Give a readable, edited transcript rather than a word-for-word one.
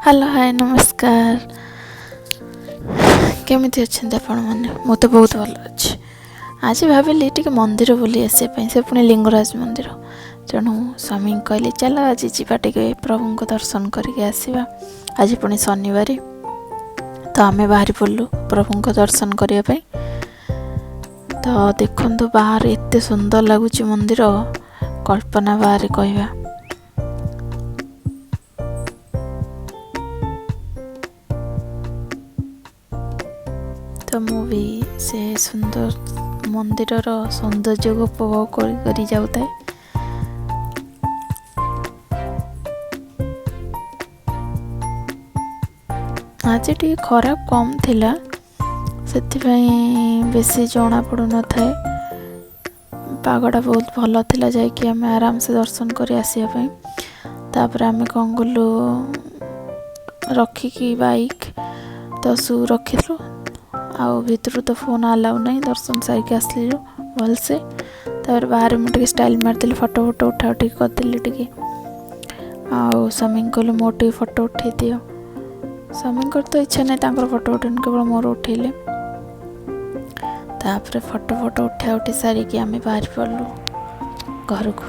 Hello, ହାଏ, ନମସ୍କାର। କେମିତି ଅଛନ୍ତି ଆପଣମାନେ? ମୁଁ ତ ବହୁତ ଭଲ ଅଛି। ଆଜି ଭାବିଲି ଟିକେ ମନ୍ଦିର ବୁଲି ଆସିବା ପାଇଁ, ସେ ପୁଣି ଲିଙ୍ଗରାଜ ମନ୍ଦିର। ତେଣୁ ସ୍ୱାମୀଙ୍କୁ କହିଲି, ଚାଲ ଆଜି ଯିବା, ଟିକେ ପ୍ରଭୁଙ୍କ ଦର୍ଶନ କରିକି ଆସିବା। ଆଜି ପୁଣି ଶନିବାର। ତ ଆମେ ବାହାରି ପଡ଼ିଲୁ ପ୍ରଭୁଙ୍କ ଦର୍ଶନ କରିବା ପାଇଁ। ତ ଦେଖନ୍ତୁ, ବାହାରେ ଏତେ ସୁନ୍ଦର ଲାଗୁଛି ମନ୍ଦିର, କଳ୍ପନା ବାହାରେ କହିବା। ତ ମୁଁ ବି ସେ ସୁନ୍ଦର ମନ୍ଦିରର ସୌନ୍ଦର୍ଯ୍ୟକୁ ଉପଭୋଗ କରି କରି ଯାଉଥାଏ। ଆଜି ଟିକେ ଖରା କମ୍ ଥିଲା, ସେଥିପାଇଁ ବେଶୀ ଜଣା ପଡ଼ୁନଥାଏ। ପାଗଟା ବହୁତ ଭଲ ଥିଲା, ଯାଇକି ଆମେ ଆରାମସେ ଦର୍ଶନ କରି ଆସିବା ପାଇଁ। ତାପରେ ଆମେ କ'ଣ କଲୁ, ରଖିକି ବାଇକ୍ ତ ସୁ ରଖିଥିଲୁ, ଆଉ ଭିତରୁ ତ ଫୋନ୍ ଆଲାଉ ନାହିଁ। ଦର୍ଶନ ସାରିକି ଆସିଲୁ ଭଲସେ। ତାପରେ ବାହାରେ ମୁଁ ଟିକେ ଷ୍ଟାଇଲ୍ ମାରିଦେଲି, ଫଟୋ ଫଟୋ ଉଠା ଉଠି କରିଦେଲି ଟିକେ। ଆଉ ସ୍ୱାମୀଙ୍କୁ କହିଲି, ମୋର ଟିକେ ଫଟୋ ଉଠେଇ ଦିଅ। ସ୍ୱାମୀଙ୍କର ତ ଇଚ୍ଛା ନାହିଁ ତାଙ୍କର ଫଟୋ ଉଠେଇନି, କେବଳ ମୋର ଉଠେଇଲେ। ତାପରେ ଫଟୋ ଫଟୋ ଉଠା ଉଠି ସାରିକି ଆମେ ବାହାରି ପଡ଼ିଲୁ ଘରକୁ।